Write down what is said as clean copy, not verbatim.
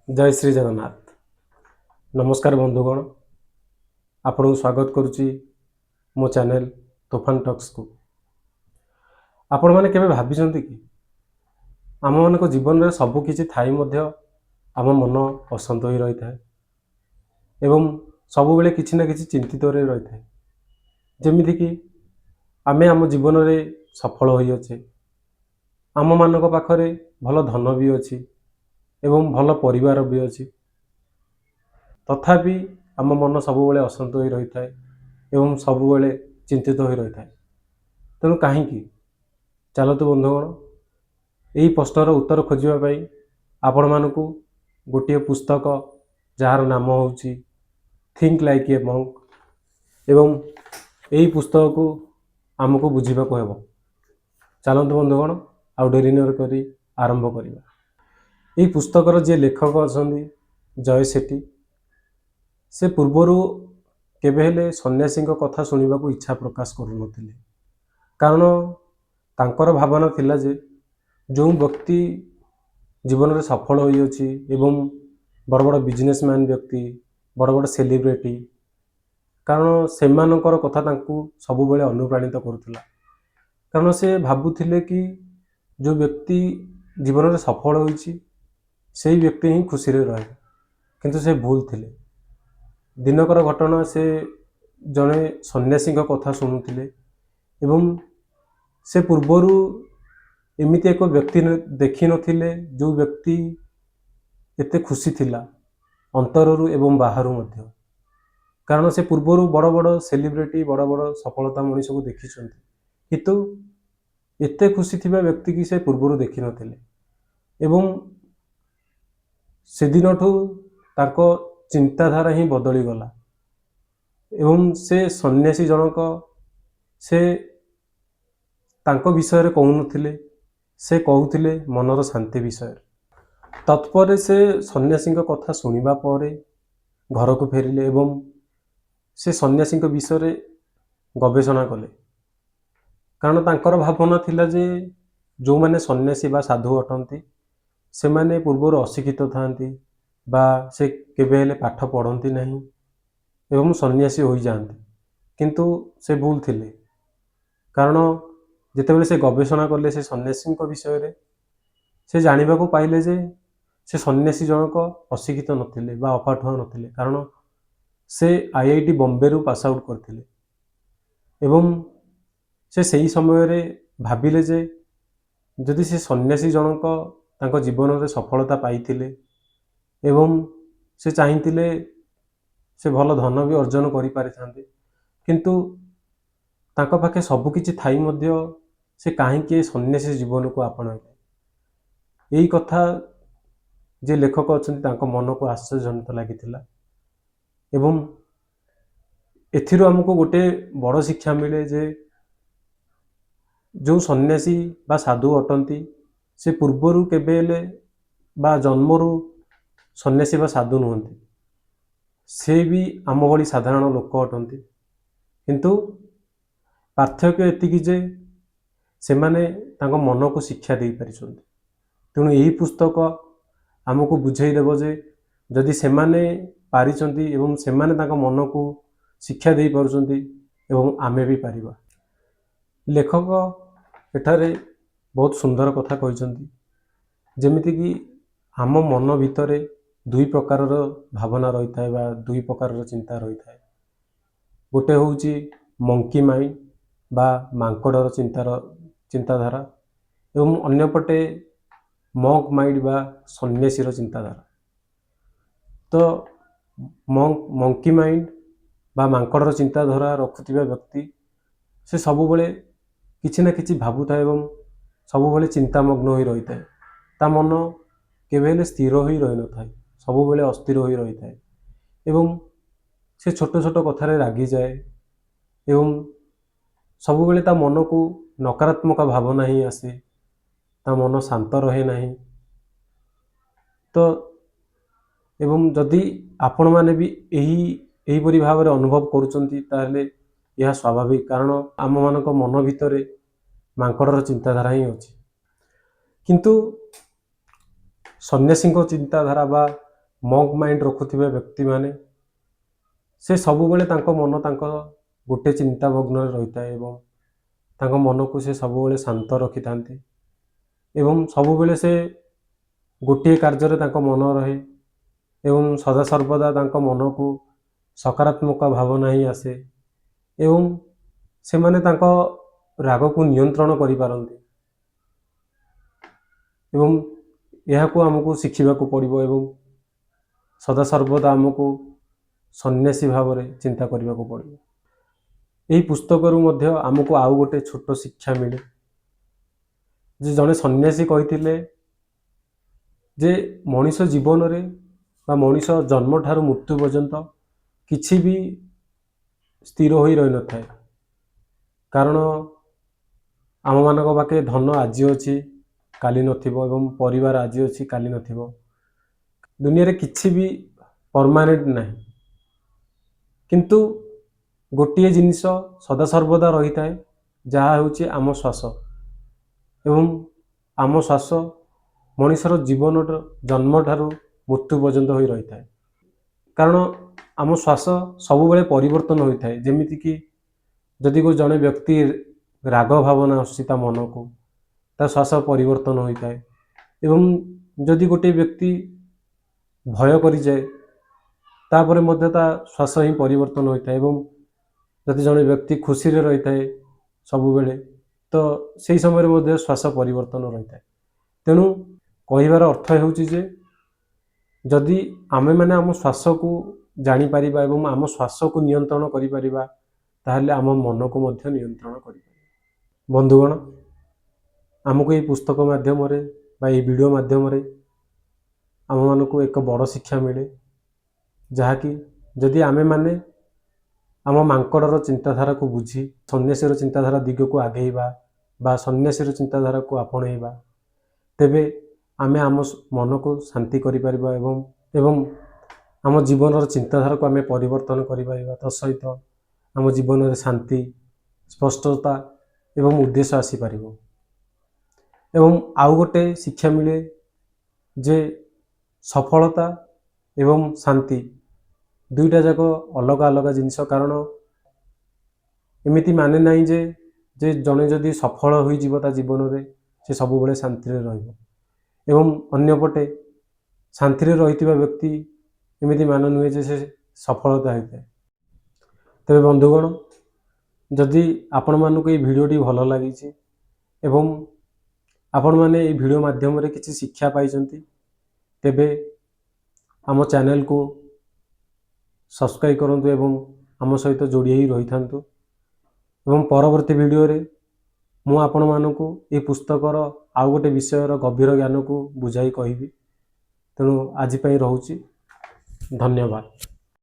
ଜୟ ଶ୍ରୀ ଜଗନ୍ନାଥ। ନମସ୍କାର ବନ୍ଧୁଗଣ, ଆପଣଙ୍କୁ ସ୍ୱାଗତ କରୁଛି ମୋ ଚ୍ୟାନେଲ ତୋଫାନ ଟକ୍ସକୁ। ଆପଣମାନେ କେବେ ଭାବିଛନ୍ତି କି, ଆମମାନଙ୍କ ଜୀବନରେ ସବୁ କିଛି ଥାଇ ମଧ୍ୟ ଆମ ମନ ଅଶାନ୍ତ ହୋଇ ରହିଥାଏ ଏବଂ ସବୁବେଳେ କିଛି ନା କିଛି ଚିନ୍ତିତରେ ରହିଥାଏ? ଯେମିତିକି ଆମେ ଆମ ଜୀବନରେ ସଫଳ ହୋଇଅଛେ, ଆମମାନଙ୍କ ପାଖରେ ଭଲ ଧନ ବି ଅଛି ଏବଂ ଭଲ ପରିବାର ବି ଅଛି, ତଥାପି ଆମ ମନ ସବୁବେଳେ ଅଶାନ୍ତ ହୋଇ ରହିଥାଏ ଏବଂ ସବୁବେଳେ ଚିନ୍ତିତ ହୋଇ ରହିଥାଏ। ତେଣୁ କାହିଁକି? ଚାଲନ୍ତୁ ବନ୍ଧୁଗଣ, ଏହି ପ୍ରଶ୍ନର ଉତ୍ତର ଖୋଜିବା ପାଇଁ ଆପଣମାନଙ୍କୁ ଗୋଟିଏ ପୁସ୍ତକ, ଯାହାର ନାମ ହେଉଛି ଥିଙ୍କ ଲାଇକ୍ ଏ ମଙ୍କ, ଏବଂ ଏହି ପୁସ୍ତକକୁ ଆମକୁ ବୁଝିବାକୁ ହେବ। ଚାଲନ୍ତୁ ବନ୍ଧୁଗଣ, ଆଉ ଡେରି ନ କରି ଆରମ୍ଭ କରିବା। ଏହି ପୁସ୍ତକର ଯିଏ ଲେଖକ ଅଛନ୍ତି ଜୟ ସେଠୀ, ସେ ପୂର୍ବରୁ କେବେ ହେଲେ ସନ୍ନ୍ୟାସୀଙ୍କ କଥା ଶୁଣିବାକୁ ଇଚ୍ଛା ପ୍ରକାଶ କରୁନଥିଲେ। କାରଣ ତାଙ୍କର ଭାବନା ଥିଲା ଯେ ଯେଉଁ ବ୍ୟକ୍ତି ଜୀବନରେ ସଫଳ ହୋଇଅଛି ଏବଂ ବଡ଼ ବଡ଼ ବିଜନେସମ୍ୟାନ୍ ବ୍ୟକ୍ତି, ବଡ଼ ବଡ଼ ସେଲିବ୍ରିଟି, କାରଣ ସେମାନଙ୍କର କଥା ତାଙ୍କୁ ସବୁବେଳେ ଅନୁପ୍ରାଣିତ କରୁଥିଲା। କାରଣ ସେ ଭାବୁଥିଲେ କି ଯେଉଁ ବ୍ୟକ୍ତି ଜୀବନରେ ସଫଳ ହୋଇଛି, ସେଇ ବ୍ୟକ୍ତି ହିଁ ଖୁସିରେ ରହେ। କିନ୍ତୁ ସେ ଭୁଲ ଥିଲେ। ଦିନକର ଘଟଣା, ସେ ଜଣେ ସନ୍ନ୍ୟାସୀଙ୍କ କଥା ଶୁଣୁଥିଲେ ଏବଂ ସେ ପୂର୍ବରୁ ଏମିତି ଏକ ବ୍ୟକ୍ତି ଦେଖିନଥିଲେ, ଯେଉଁ ବ୍ୟକ୍ତି ଏତେ ଖୁସି ଥିଲା ଅନ୍ତରରୁ ଏବଂ ବାହାରୁ ମଧ୍ୟ। କାରଣ ସେ ପୂର୍ବରୁ ବଡ଼ ବଡ଼ ସେଲିବ୍ରିଟି, ବଡ଼ ବଡ଼ ସଫଳତା ମଣିଷକୁ ଦେଖିଛନ୍ତି, କିନ୍ତୁ ଏତେ ଖୁସି ଥିବା ବ୍ୟକ୍ତିକି ସେ ପୂର୍ବରୁ ଦେଖିନଥିଲେ। ଏବଂ ସେଦିନଠୁ ତାଙ୍କ ଚିନ୍ତାଧାରା ହିଁ ବଦଳିଗଲା। ଏବଂ ସେ ସନ୍ନ୍ୟାସୀ ଜଣକ, ସେ ତାଙ୍କ ବିଷୟରେ କହୁନଥିଲେ, ସେ କହୁଥିଲେ ମନର ଶାନ୍ତି ବିଷୟରେ। ତତ୍ପରେ ସେ ସନ୍ନ୍ୟାସୀଙ୍କ କଥା ଶୁଣିବା ପରେ ଘରକୁ ଫେରିଲେ ଏବଂ ସେ ସନ୍ନ୍ୟାସୀଙ୍କ ବିଷୟରେ ଗବେଷଣା କଲେ। କାରଣ ତାଙ୍କର ଭାବନା ଥିଲା ଯେ ଯେଉଁମାନେ ସନ୍ନ୍ୟାସୀ ବା ସାଧୁ ଅଟନ୍ତି, ସେମାନେ ପୂର୍ବରୁ ଅଶିକ୍ଷିତ ଥାଆନ୍ତି ବା ସେ କେବେ ହେଲେ ପାଠ ପଢ଼ନ୍ତି ନାହିଁ ଏବଂ ସନ୍ନ୍ୟାସୀ ହୋଇଯାଆନ୍ତି। କିନ୍ତୁ ସେ ଭୁଲ ଥିଲେ। କାରଣ ଯେତେବେଳେ ସେ ଗବେଷଣା କଲେ ସେ ସନ୍ନ୍ୟାସୀଙ୍କ ବିଷୟରେ, ସେ ଜାଣିବାକୁ ପାଇଲେ ଯେ ସେ ସନ୍ନ୍ୟାସୀ ଜଣକ ଅଶିକ୍ଷିତ ନଥିଲେ ବା ଅପାଠୁଆ ନଥିଲେ। କାରଣ ସେ ଆଇଆଇଟି ବମ୍ବେରୁ ପାସ୍ ଆଉଟ୍ କରିଥିଲେ। ଏବଂ ସେ ସେହି ସମୟରେ ଭାବିଲେ ଯେ ଯଦି ସେ ସନ୍ନ୍ୟାସୀ ଜଣକ ତାଙ୍କ ଜୀବନରେ ସଫଳତା ପାଇଥିଲେ ଏବଂ ସେ ଚାହିଁଥିଲେ ସେ ଭଲ ଧନ ବି ଅର୍ଜନ କରିପାରିଥାନ୍ତେ, କିନ୍ତୁ ତାଙ୍କ ପାଖେ ସବୁକିଛି ଥାଇ ମଧ୍ୟ ସେ କାହିଁକି ଏ ସନ୍ନ୍ୟାସୀ ଜୀବନକୁ ଆପଣାଇଲେ? ଏଇ କଥା ଯିଏ ଲେଖକ ଅଛନ୍ତି, ତାଙ୍କ ମନକୁ ଆଶ୍ଚର୍ଯ୍ୟଜନିତ ଲାଗିଥିଲା। ଏବଂ ଏଥିରୁ ଆମକୁ ଗୋଟେ ବଡ଼ ଶିକ୍ଷା ମିଳେ ଯେ ଯେଉଁ ସନ୍ନ୍ୟାସୀ ବା ସାଧୁ ଅଟନ୍ତି, ସେ ପୂର୍ବରୁ କେବେ ହେଲେ ବା ଜନ୍ମରୁ ସନ୍ନ୍ୟାସୀ ବା ସାଧୁ ନୁହନ୍ତି। ସେ ବି ଆମ ଭଳି ସାଧାରଣ ଲୋକ ଅଟନ୍ତି। କିନ୍ତୁ ପାର୍ଥକ୍ୟ ଏତିକି ଯେ ସେମାନେ ତାଙ୍କ ମନକୁ ଶିକ୍ଷା ଦେଇପାରିଛନ୍ତି। ତେଣୁ ଏହି ପୁସ୍ତକ ଆମକୁ ବୁଝେଇ ଦେବ ଯେ ଯଦି ସେମାନେ ପାରିଛନ୍ତି ଏବଂ ସେମାନେ ତାଙ୍କ ମନକୁ ଶିକ୍ଷା ଦେଇପାରୁଛନ୍ତି ଏବଂ ଆମେ ବି ପାରିବା। ଲେଖକ ଏଠାରେ ବହୁତ ସୁନ୍ଦର କଥା କହିଛନ୍ତି, ଯେମିତିକି ଆମ ମନ ଭିତରେ ଦୁଇ ପ୍ରକାରର ଭାବନା ରହିଥାଏ ବା ଦୁଇ ପ୍ରକାରର ଚିନ୍ତା ରହିଥାଏ। ଗୋଟେ ହେଉଛି ମଙ୍କି ମାଇଣ୍ଡ ବା ମାଙ୍କଡ଼ର ଚିନ୍ତାଧାରା ଏବଂ ଅନ୍ୟପଟେ ମଙ୍କ ମାଇଣ୍ଡ ବା ସନ୍ନ୍ୟାସୀର ଚିନ୍ତାଧାରା। ତ ମଙ୍କି ମାଇଣ୍ଡ ବା ମାଙ୍କଡ଼ର ଚିନ୍ତାଧାରା ରଖୁଥିବା ବ୍ୟକ୍ତି, ସେ ସବୁବେଳେ କିଛି ନା କିଛି ଭାବୁଥାଏ ଏବଂ ସବୁବେଳେ ଚିନ୍ତାମଗ୍ନ ହୋଇ ରହିଥାଏ। ତା ମନ କେବେ ହେଲେ ସ୍ଥିର ହୋଇ ରହିନଥାଏ, ସବୁବେଳେ ଅସ୍ଥିର ହୋଇ ରହିଥାଏ ଏବଂ ସେ ଛୋଟ ଛୋଟ କଥାରେ ରାଗିଯାଏ ଏବଂ ସବୁବେଳେ ତା ମନକୁ ନକାରାତ୍ମକ ଭାବନା ହିଁ ଆସେ। ତା ମନ ଶାନ୍ତ ରହେ ନାହିଁ। ତ ଏବଂ ଯଦି ଆପଣମାନେ ବି ଏହିପରି ଭାବରେ ଅନୁଭବ କରୁଛନ୍ତି, ତାହେଲେ ଏହା ସ୍ୱାଭାବିକ। କାରଣ ଆମମାନଙ୍କ ମନ ଭିତରେ ମାଙ୍କଡ଼ର ଚିନ୍ତାଧାରା ହିଁ ଅଛି। କିନ୍ତୁ ସନ୍ନ୍ୟାସୀଙ୍କ ଚିନ୍ତାଧାରା ବା ମଙ୍କ ମାଇଣ୍ଡ ରଖୁଥିବା ବ୍ୟକ୍ତିମାନେ ସେ ସବୁବେଳେ ତାଙ୍କ ମନ ତାଙ୍କ ଗୋଟେ ଚିନ୍ତାମଗ୍ନରେ ରହିଥାଏ ଏବଂ ତାଙ୍କ ମନକୁ ସେ ସବୁବେଳେ ଶାନ୍ତ ରଖିଥାନ୍ତି ଏବଂ ସବୁବେଳେ ସେ ଗୋଟିଏ କାର୍ଯ୍ୟରେ ତାଙ୍କ ମନ ରହେ ଏବଂ ସଦାସର୍ବଦା ତାଙ୍କ ମନକୁ ସକାରାତ୍ମକ ଭାବନା ହିଁ ଆସେ ଏବଂ ସେମାନେ ତାଙ୍କ ରାଗକୁ ନିୟନ୍ତ୍ରଣ କରିପାରନ୍ତି ଏବଂ ଏହାକୁ ଆମକୁ ଶିଖିବାକୁ ପଡ଼ିବ ଏବଂ ସଦାସର୍ବଦା ଆମକୁ ସନ୍ନ୍ୟାସୀ ଭାବରେ ଚିନ୍ତା କରିବାକୁ ପଡ଼ିବ। ଏହି ପୁସ୍ତକରୁ ମଧ୍ୟ ଆମକୁ ଆଉ ଗୋଟେ ଛୋଟ ଶିକ୍ଷା ମିଳେ ଯେ ଜଣେ ସନ୍ନ୍ୟାସୀ କହିଥିଲେ ଯେ ମଣିଷ ଜୀବନରେ ବା ମଣିଷ ଜନ୍ମଠାରୁ ମୃତ୍ୟୁ ପର୍ଯ୍ୟନ୍ତ କିଛି ବି ସ୍ଥିର ହୋଇ ରହିନଥାଏ। କାରଣ ଆମମାନଙ୍କ ପାଖେ ଧନ ଆଜି ଅଛି, କାଲି ନଥିବ ଏବଂ ପରିବାର ଆଜି ଅଛି, କାଲି ନଥିବ। ଦୁନିଆରେ କିଛି ବି ପରମାନେଣ୍ଟ ନାହିଁ। କିନ୍ତୁ ଗୋଟିଏ ଜିନିଷ ସଦାସର୍ବଦା ରହିଥାଏ, ଯାହା ହେଉଛି ଆମ ଶ୍ୱାସ। ଏବଂ ଆମ ଶ୍ୱାସ ମଣିଷର ଜୀବନ ଜନ୍ମଠାରୁ ମୃତ୍ୟୁ ପର୍ଯ୍ୟନ୍ତ ହୋଇ ରହିଥାଏ। କାରଣ ଆମ ଶ୍ୱାସ ସବୁବେଳେ ପରିବର୍ତ୍ତନ ହୋଇଥାଏ। ଯେମିତିକି ଯଦି ଜଣେ ବ୍ୟକ୍ତି ରାଗ ଭାବନା ଆସୁଛି ତା ମନକୁ, ତା ଶ୍ୱାସ ପରିବର୍ତ୍ତନ ହୋଇଥାଏ ଏବଂ ଯଦି ଗୋଟିଏ ବ୍ୟକ୍ତି ଭୟ କରିଯାଏ, ତାପରେ ମଧ୍ୟ ତା ଶ୍ୱାସ ହିଁ ପରିବର୍ତ୍ତନ ହୋଇଥାଏ ଏବଂ ଯଦି ଜଣେ ବ୍ୟକ୍ତି ଖୁସିରେ ରହିଥାଏ ସବୁବେଳେ, ତ ସେହି ସମୟରେ ମଧ୍ୟ ଶ୍ୱାସ ପରିବର୍ତ୍ତନ ରହିଥାଏ। ତେଣୁ କହିବାର ଅର୍ଥ ହେଉଛି ଯେ ଯଦି ଆମେମାନେ ଆମ ଶ୍ୱାସକୁ ଜାଣିପାରିବା ଏବଂ ଆମ ଶ୍ୱାସକୁ ନିୟନ୍ତ୍ରଣ କରିପାରିବା, ତାହେଲେ ଆମ ମନକୁ ମଧ୍ୟ ନିୟନ୍ତ୍ରଣ କରିପାରିବା। ବନ୍ଧୁଗଣ, ଆମକୁ ଏହି ପୁସ୍ତକ ମାଧ୍ୟମରେ ବା ଏହି ଭିଡ଼ିଓ ମାଧ୍ୟମରେ ଆମମାନଙ୍କୁ ଏକ ବଡ଼ ଶିକ୍ଷା ମିଳେ, ଯାହାକି ଯଦି ଆମେମାନେ ଆମ ମାଙ୍କଡ଼ର ଚିନ୍ତାଧାରାକୁ ବୁଝି ସନ୍ନ୍ୟାସୀର ଚିନ୍ତାଧାରା ଦିଗକୁ ଆଗେଇବା ବା ସନ୍ନ୍ୟାସୀର ଚିନ୍ତାଧାରାକୁ ଆପଣେଇବା, ତେବେ ଆମେ ଆମ ମନକୁ ଶାନ୍ତି କରିପାରିବା ଏବଂ ଆମ ଜୀବନର ଚିନ୍ତାଧାରାକୁ ଆମେ ପରିବର୍ତ୍ତନ କରିପାରିବା। ତା ସହିତ ଆମ ଜୀବନରେ ଶାନ୍ତି, ସ୍ପଷ୍ଟତା ଏବଂ ଉଦ୍ଦେଶ୍ୟ ଆସିପାରିବ। ଏବଂ ଆଉ ଗୋଟେ ଶିକ୍ଷା ମିଳେ ଯେ ସଫଳତା ଏବଂ ଶାନ୍ତି ଦୁଇଟା ଯାକ ଅଲଗା ଅଲଗା ଜିନିଷ। କାରଣ ଏମିତି ମାନେ ନାହିଁ ଯେ ଜଣେ ଯଦି ସଫଳ ହୋଇଯିବ ତା ଜୀବନରେ, ସେ ସବୁବେଳେ ଶାନ୍ତିରେ ରହିବ ଏବଂ ଅନ୍ୟପଟେ ଶାନ୍ତିରେ ରହିଥିବା ବ୍ୟକ୍ତି ଏମିତି ମାନେ ନୁହେଁ ଯେ ସେ ସଫଳତା ହୋଇଥାଏ। ତେବେ ବନ୍ଧୁଗଣ, ଯଦି ଆପଣମାନଙ୍କୁ ଏଇ ଭିଡ଼ିଓଟି ଭଲ ଲାଗିଛି ଏବଂ ଆପଣମାନେ ଏଇ ଭିଡ଼ିଓ ମାଧ୍ୟମରେ କିଛି ଶିକ୍ଷା ପାଇଛନ୍ତି, ତେବେ ଆମ ଚ୍ୟାନେଲକୁ ସବସ୍କ୍ରାଇବ୍ କରନ୍ତୁ ଏବଂ ଆମ ସହିତ ଯୋଡ଼ି ହୋଇ ରହିଥାନ୍ତୁ। ଏବଂ ପରବର୍ତ୍ତୀ ଭିଡ଼ିଓରେ ମୁଁ ଆପଣମାନଙ୍କୁ ଏହି ପୁସ୍ତକର ଆଉ ଗୋଟେ ବିଷୟର ଗଭୀର ଜ୍ଞାନକୁ ବୁଝାଇ କହିବି। ତେଣୁ ଆଜି ପାଇଁ ରହୁଛି। ଧନ୍ୟବାଦ।